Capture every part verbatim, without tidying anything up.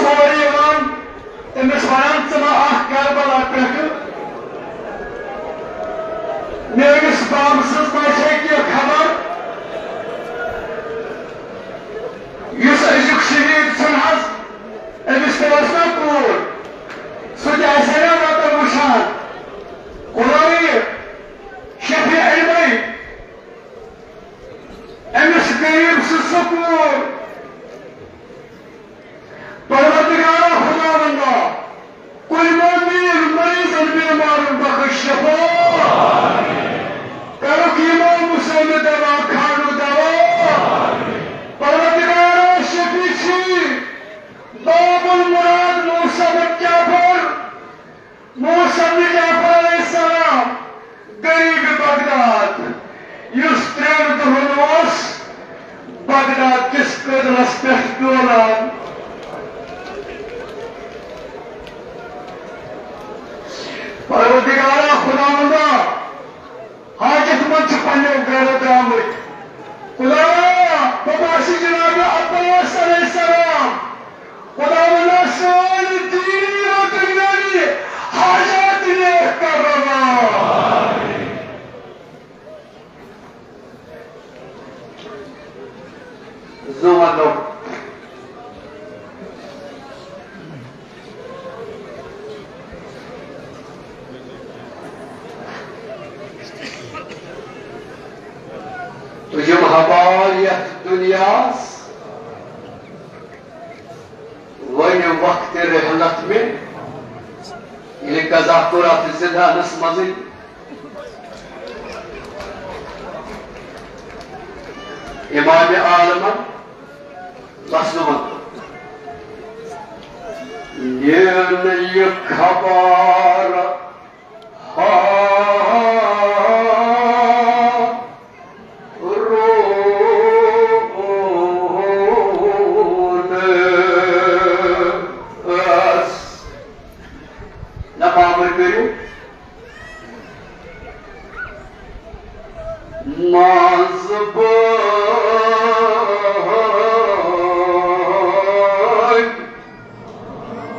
تورٕ یِوان، تٔمِس وَنان، "ژٕ ما آکھ کربلا پٮ۪ٹھٕ؟ میٲنِس بابہٕ سٕنٛز ما چھے کینٛہہ خبر؟ یُس أزیُک شہیٖد چھُنہٕ حظ، أمِس تہِ ٲس نا کوٗر، سُہ تہِ آسہِ ہے نا وطن وٕچھان۔ خدایہِ، شفیع علمے، أمِس غریٖب سٕنٛز سۄ کوٗر۔" پروردگارا خداوندا، کُلۍ مؤمنین مریضن بیمارن بخش شفا۔ کرُکھ یِمو مسلمہِ دوا خانُک دوا۔ پروردگارا شفیع چھی، باب المراد موسیٰ بن جعفر۔ موسیٰ بن جعفر علیہ السلام، غریب بغداد، یُس ترٛٮ۪ن دۄہن اوس بغداد کِس کدلس پٮ۪ٹھ ڈولان۔ پروردگارا خداوندا، حاجت مند چھِ پننیو گرو درٛامٕتۍ۔ خدایا، بہٕ باسہِ جناب عباس علیہ السلام، خداوندا، سٲنۍ دینی و دنیاوی حاجات نیک کر روا۔ زٕ وَنو۔ تہٕ یِم حوال یَتھ دُنیاہَس وۄنۍ وقتِ رحلت مےٚ، ییٚلہِ قضا کوٚر اَتھ زِندانَس منٛزٕے، امام عالمن وسنہٕ وۄنۍ۔ ییٚلہِ یہِ خبر ہا روٗد اَس۔ نہ بابر کٔرِو۔ منٛز بٲگۍ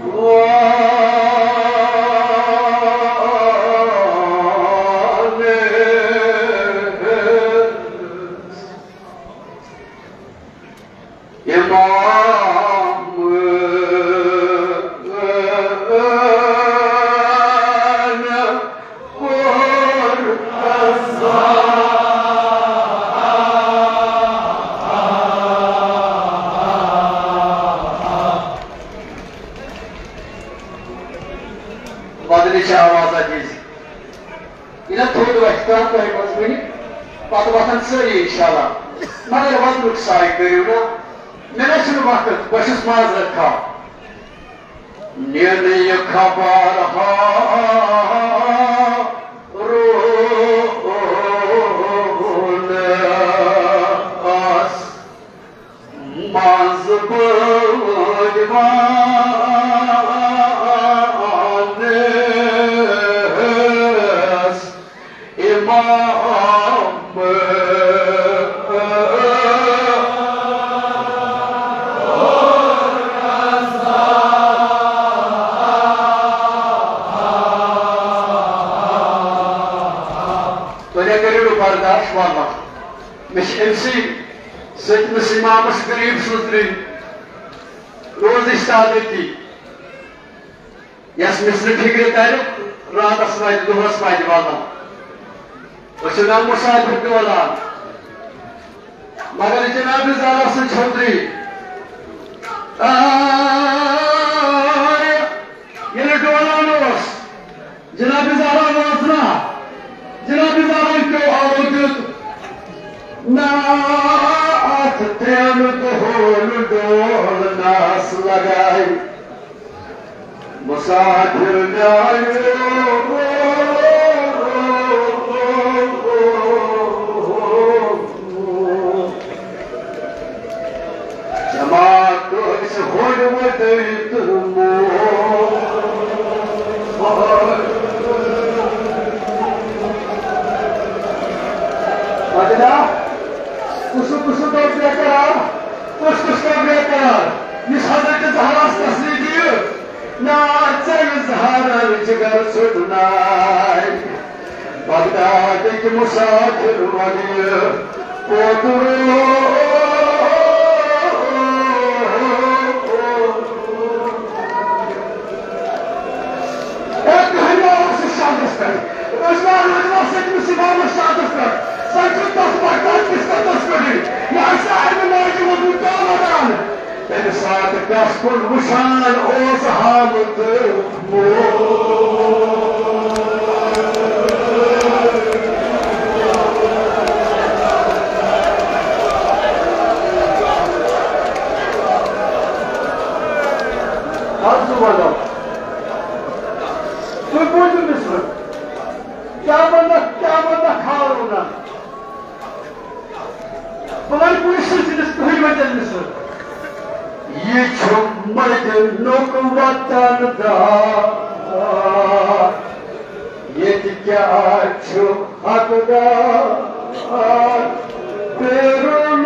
وانس۔ امام کوٚر بدلٕچ آوازا دِژ۔ یہِ نہ تھوٚد وَتھِ کانٛہہ تۄہہِ منٛز وٕنہِ، پَتہٕ وۄتھن سٲری اِنشاءاللہ۔ مگر وۄتھنُک سایہِ کٔرِو نہ، مےٚ نہ چھُنہٕ وقت، بہٕ چھُس معذرت خواہ۔ نِنہٕ یہِ خبر ہا روٗنَس۔ منٛز بٲگۍ وانس امام۔ تُہۍ کٔرِو برداشت واللہ۔ مےٚ چھِ أمۍ سٕے سۭتۍ أمِس اِمامَس غریٖب سٕنٛز ترٛیٚیہِ روزٕچ تعدٲتی، یَس مِصرِ فِکرِ تَرِ راتَس واتہِ، دۄہَس واتہِ واللہ۔ أسۍ چھِ نہ مُسافِر تہِ والان۔ مگر جناب زہرا سٕنٛز چھوتری، آ، ییٚلہِ ڈولان اوس، جناب زہرا وٲژ نا، جناب زہرا پیوٚو آلو دیُت۔ نہ اَتھ ترٛٮ۪ن دۄہَن ڈولنَس لگاے۔ مسافر نیاے۔ جماعت ٲسۍ ہُرۍ وٲتۍ تہٕ مول۔ مدینہ، کُس کُس دۄہ بیقرار، کُس کُس دۄہ بیقرار، یُس حضرت زہراہَس تسلی یادٕکۍ مُسافِر وَنہِ کوتُر۔ اے کہنیا اوس یہِ شاندس پٮ۪ٹھ؟ رجنا، رجنا سٔتمِس امامس شاندس پٮ۪ٹھ۔ سۄ چھِ تتھ مقام کِس قدس پٮ۪ٹھٕے۔ یہِ آسہِ اَمہِ ماجہِ ووٚنمُت دامادان۔ تَمہِ ساتہٕ کَس کُن وٕچھان اوس حامد؟ عرض وَنو، تُہۍ بوٗزِو مِصرٕ۔ کیٛاہ وَنَکھ، کیٛاہ وَنَکھ ہاروٗنَن؟ بہٕ وَنہٕ کُنہِ سۭتۍ ییٚلہِ أسۍ کٕہٕنۍ وَنہِ تیٚلہِ مِصرٕ۔ یہِ چھُ مدینُک وطن دار، ییٚتہِ کیٛاہ چھُ حقدار؟ پیرُن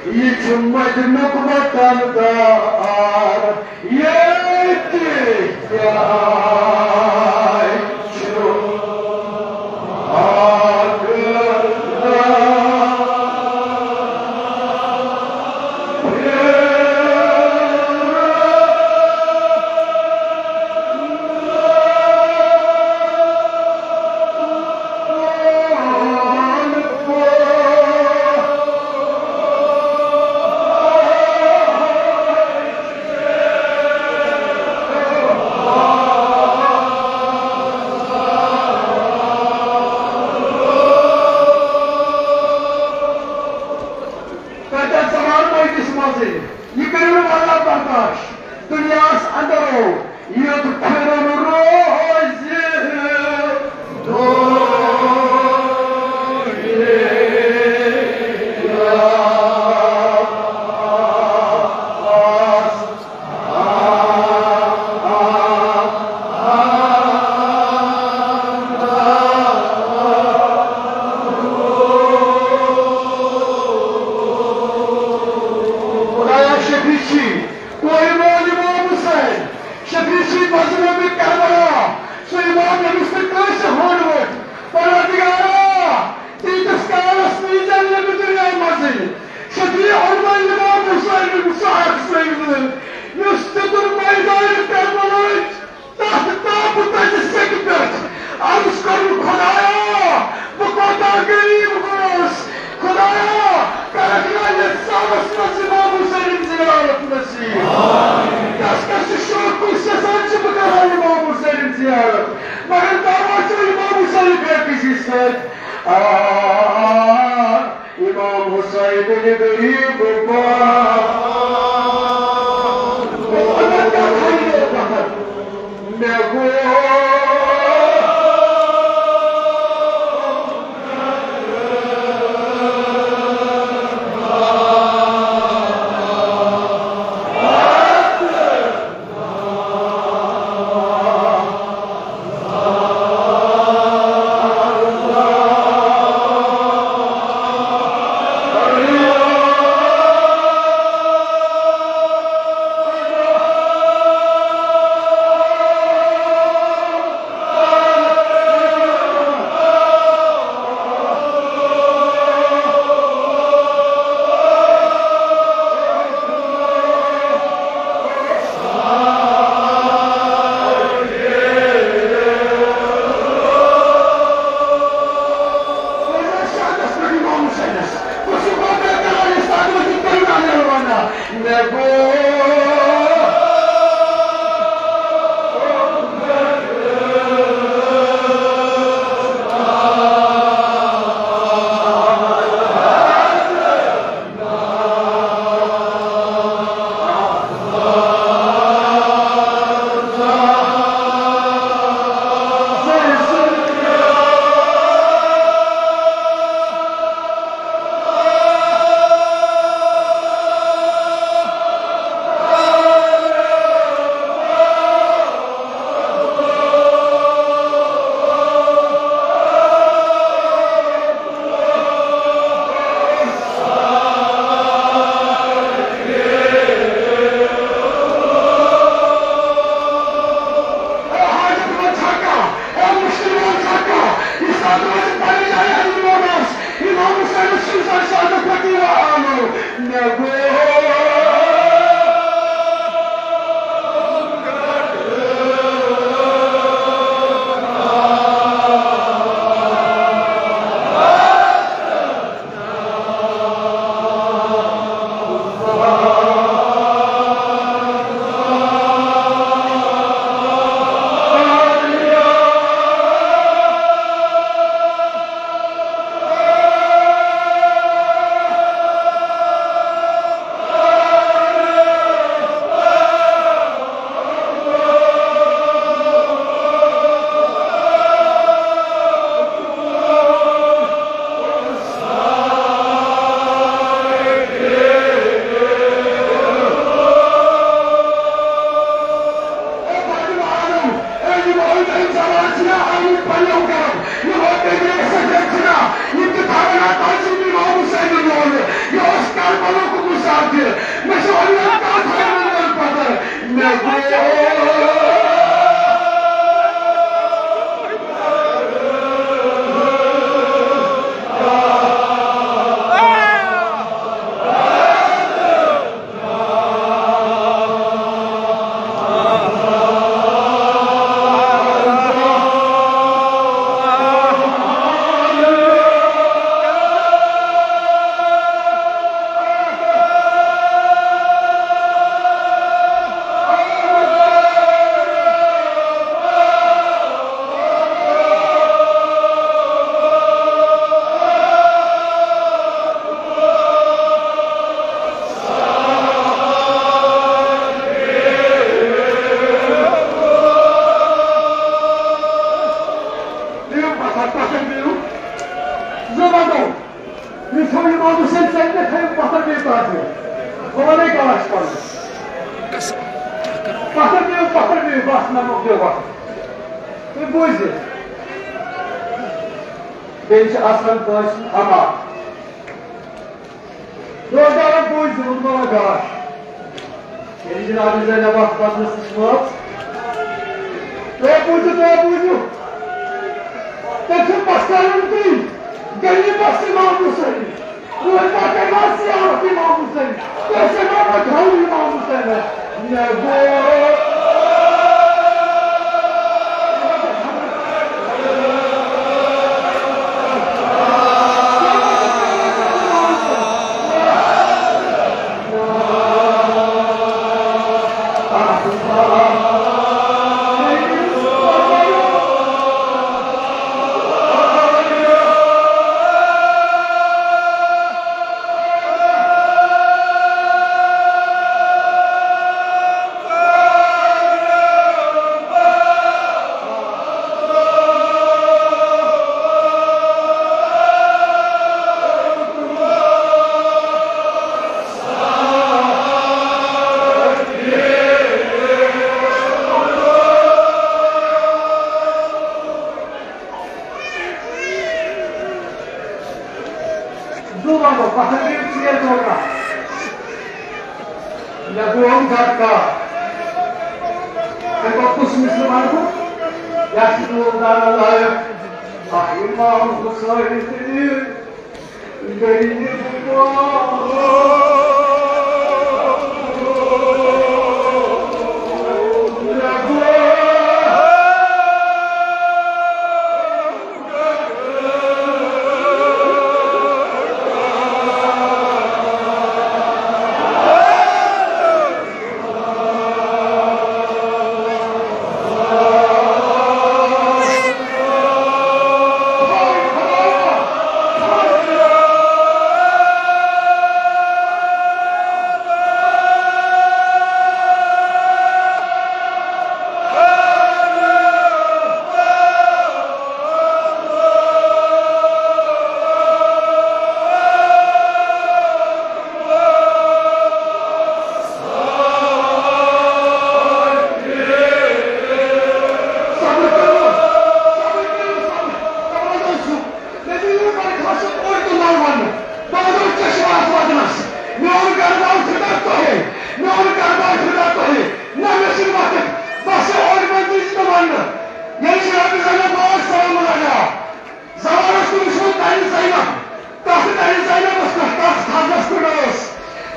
یہِ چھُ مدینُک وطن دار، ییٚتہِ کیٛاہ چھُ حق؟ تتٮ۪تھ زمانہٕ مٔنٛزِس منٛزٕے، یہِ کٔرِو نہٕ واللہ برداش۔ دُنیاہَس اندر او، یُتھ پھِرُن روزِ دُنیاہَس۔ خدایا شفیع چھی، کوہی مول امام حسین، شفیع چھی مظلوم کربلا، سُہ امام ییٚمِس نہٕ کٲنٛسہِ ہوٚن ووٚتھ۔ پروردگارا، تیٖتِس کالس نیٖزٮ۪ن نہٕ بہٕ دُنیا منٛزٕے۔ شفیع الامام حسین بن سعد سٕنٛدۍ یُس تیُتھ میدان کربلٕچ تتھ تاپہٕ تتہِ سیٚکہِ پٮ۪ٹھ عرض کوٚرُن، خدایا، بہٕ کوتاہ غریٖب گوس، خدایا، کرکھ نا یتھ سالس منٛز امام حسین زیارت نصیب۔ کس کس چھُ شوق، کُس یژھان چھُ بہٕ کرٕ ہا امام حسین زیارت، مگر دعویٰ چھُ امام حسین بے کسی سۭتۍ۔ آ، امام حسین غریب پان۔ مےٚ گوٚو بِہِو پَتھَر، پَتھَر بِہِو۔ زٕ وَنو۔ یہِ چھُ اِمام حُسین ژےٚ تہِ تھٲیِو پَتھَر بیٚیہِ تَتھ منٛز۔ بہٕ وَنَے کَتھ پَنٕنۍ۔ پَتھَر بِہِو، پَتھَر بِہِو، بَس نَمَتھ دِیِو وَقت۔ تُہۍ بوٗزِو۔ بیٚیہِ چھِ آسان کٲنٛسہِ ہُنٛد اَما۔ روزدارن بوٗزِو، ووٚن بابا بیٛاکھ۔ ییٚلہِ جناب زینب آسہٕ بدنس نِش وٲژ، تُہۍ بوٗزِو، تُہۍ بوٗزِو۔ تٔمۍ سُنٛد پسکالن تُہۍ، غریٖبس امام حُسین۔ تُہۍ ما کٔرِو زیارت امام حُسین؟ تُہۍ ٲسِو ما پتہٕ امام حُسین؟ مےٚ گوٚو زُو وَنو، پَتھَر گٔیہِ ژیر ژوکا۔ مےٚ گوٚو گَرٕ کار۔ اَمہِ پَتہٕ کُس مِثلہٕ وَنہٕ بہٕ؟ یَتھ چھُ نہٕ وۄنۍ دَرا لایق۔ اَکھ اِمام حُسین تہِ غریٖب پٲٹھۍ۔ مےٚ دِیِو وۄنۍ خاص اوٚڑ تہٕ نَو وَننہٕ۔ بہٕ وَنو چشمہٕ اَتھ وَدنَس۔ میون گَرٕ بار فِدا تۄہے۔ میون گَرٕ بار فِدا تۄہے۔ نہ، مےٚ چھُنہٕ وقت۔ بَس یہِ اوٚڑ منٛز دِژ نہٕ وَننہٕ۔ ییٚلہِ جناب زینب ٲس سلام علیہا، زوال اوس تٔمِس ووٚن تَنہِ زینب۔ تَتھ تَنہِ زینبَس پٮ۪ٹھ، تَتھ خزنَس پٮ۪ٹھ اوس۔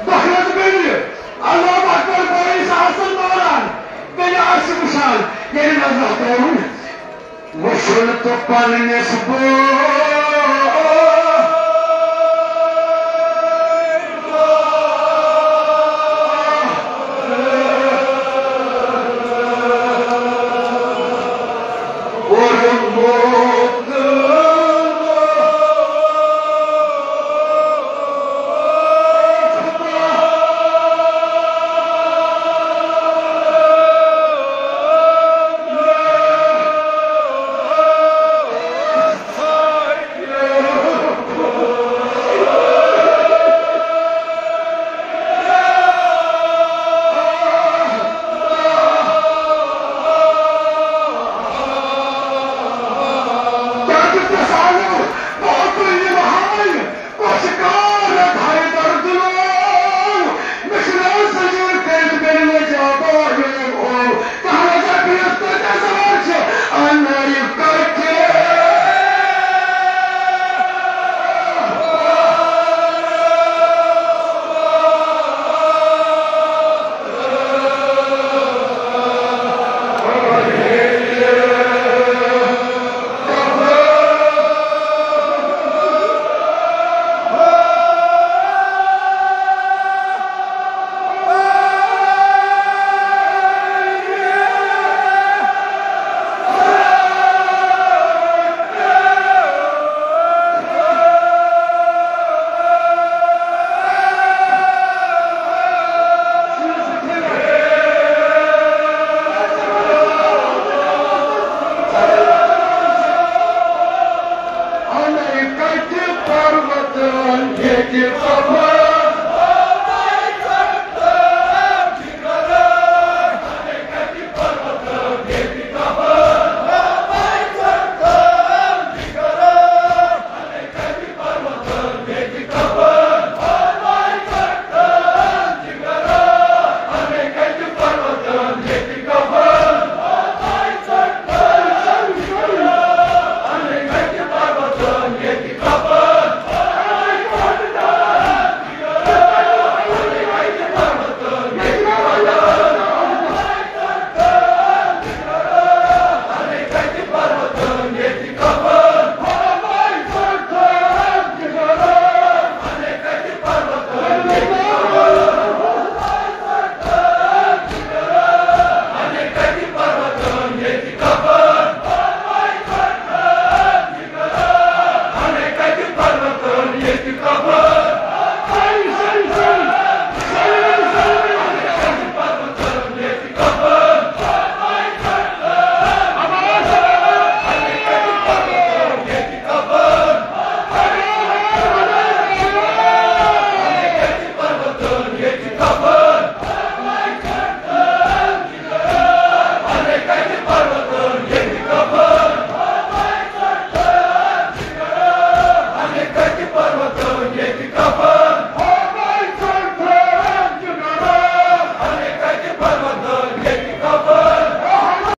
بکرت بیٚنہِ، اللہ اکبر، بٲیِس آسَن ناران۔ بیٚنہِ آسہِ وٕچھان، ییٚلہِ نظر ترٲوٕن۔ وٕچھُن تہٕ پننِس بوے